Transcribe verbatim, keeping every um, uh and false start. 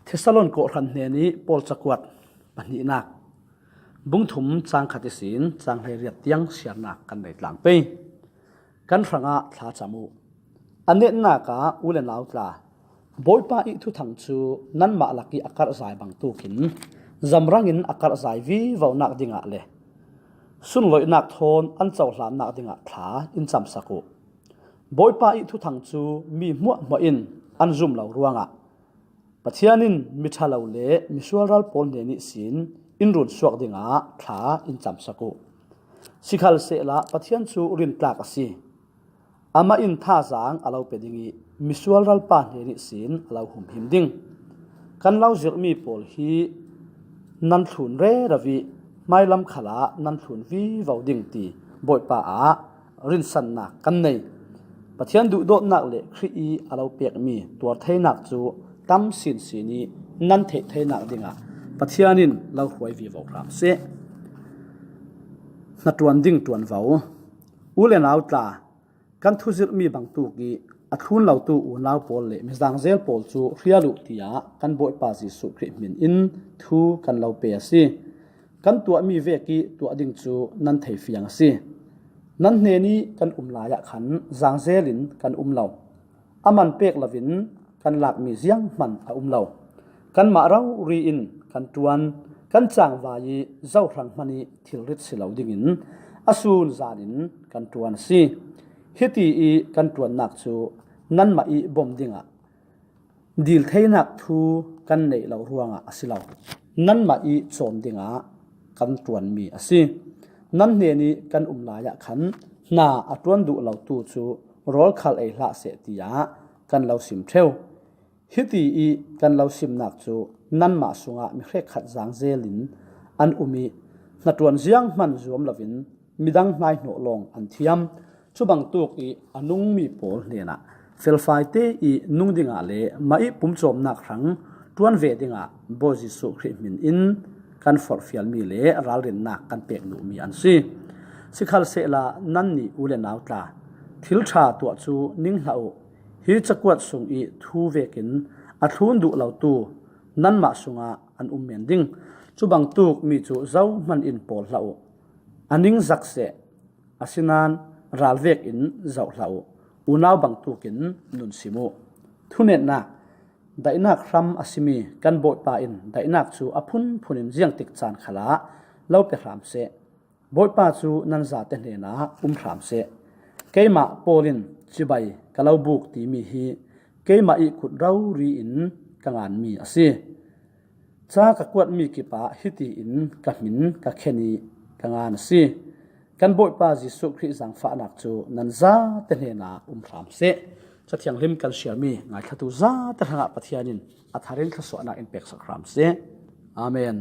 Thesalon kawhhran hnenih Paul cakuat pahnihnak, bung thum cang khat ihsin cang hleiriat tiang siarnak kan nei tlang pei. Kan hrangah thlacam uh. A netnak ah u le nau tla, Bawipa ih thuthang cu nanmah lakih a karhzai bangtukin zamrangin a karhzai vivonak dingah le sunloihnak thawn an cohlannak dingah thla in camsak uh. Bawipa ih thuthang cu mi hmuahhmuah in an zum lo ruangah Pathian in miṭhalo le misualral pawl hnen ihsin in runsuak dingah thla in camsak uh. Sikhalsehla Pathian cu rintlak a si. Amah in thazaang a lo pe ding ih misualral pa hnen ihsin a lo humhim ding. Kan lo zirhmi pawl hi nan thlun rero ih hmailam khalah nan thlun vivo ding ti Bawipa ah rinsannak kan nei. Pathian duhdawtnak le Khrih ih a lo pekmi tuar theinak cu tam sinsin ih nan theih theinak dingah Pathian in lo hruai vivo hram seh. Hnaṭuan ding ṭuanvo. U le nau tla, kan thuzirhmi bangtuk ih a thlun lotu unau pawl le mizangzel pawl cu hrial uh, tiah kan Bawipa Jesuh Khrih hmin in thu kan lo pe a si. Kan tuahmi vek ih tuah ding cu nan thei fiang a si. Nan hnen ih kan um lai ah khan zangzel in kan um lo. A man pek loin kan lakmi zianghman a um lo. Kanmah rori in kan ṭuan, kan cangvai ih zohrang hmanh ih thilrit si lo dingin a sun zan in kan ṭuan a si. Hiti ih kan ṭuannak cu nanmah ih bawm dingah dil theinak thu kan neih lo ruangah a si lo, nanmah ih cawn dingah kan ṭuanmi a si. Nan hnen ih kan um lai ah khan hna a ṭuan duh lotu cu rawl khal ei hlah seh, tiah kan lo sim ṭheu. Hiti ih kan lo simnak cu nanmah sungah mi hrekkhat zangzel in an um ih hnaṭuan zianghman zuam loin midang hnaihnawh lawng an thiam. Cubangtuk ih a nungmi pawl hnenah felfai te ih nung dingah le mah ih pumcawmnak hrang ṭuan ve dingah Bawi Jesuh Khrih hmin in kan forhfialmi le ralrinnak kan pek duhmi an si. Sikhalsehla nannih u le nau tla, thil ṭha tuah cu ning hlah uh. Hi cakuat sung ih thu vekin a thlun duh lotu nanmah sungah an um men ding. Cubangtuk mi cu zohman in pawl hlah uh. A ning zak seh, asinain ral vekin zoh hlah uh. Unau bangtukin nun sim uh. Thunetnak. Daihnak hram a simi kan Bawipa in daihnak cu a phunphun in ziangtik caan khalah lo pe hram seh. Bawipa cu nan zate hnenah um hram seh. Keimah Paul in cibai ka lo buk timi hi keimah ih kut rori in ka nganmi a si. Ca ka kuatmi kipah hiti in ka hmin ka khen ih ka ngan a si. Kan Bawipa Jesuh Khrih zaangfahnak cu nan zate hnenah um hram seh. Ca Thianghlim kan siarmi ngaithlatu zate hrangah Pathian in a thar in thluasuahnak in peksak hram seh. Amen.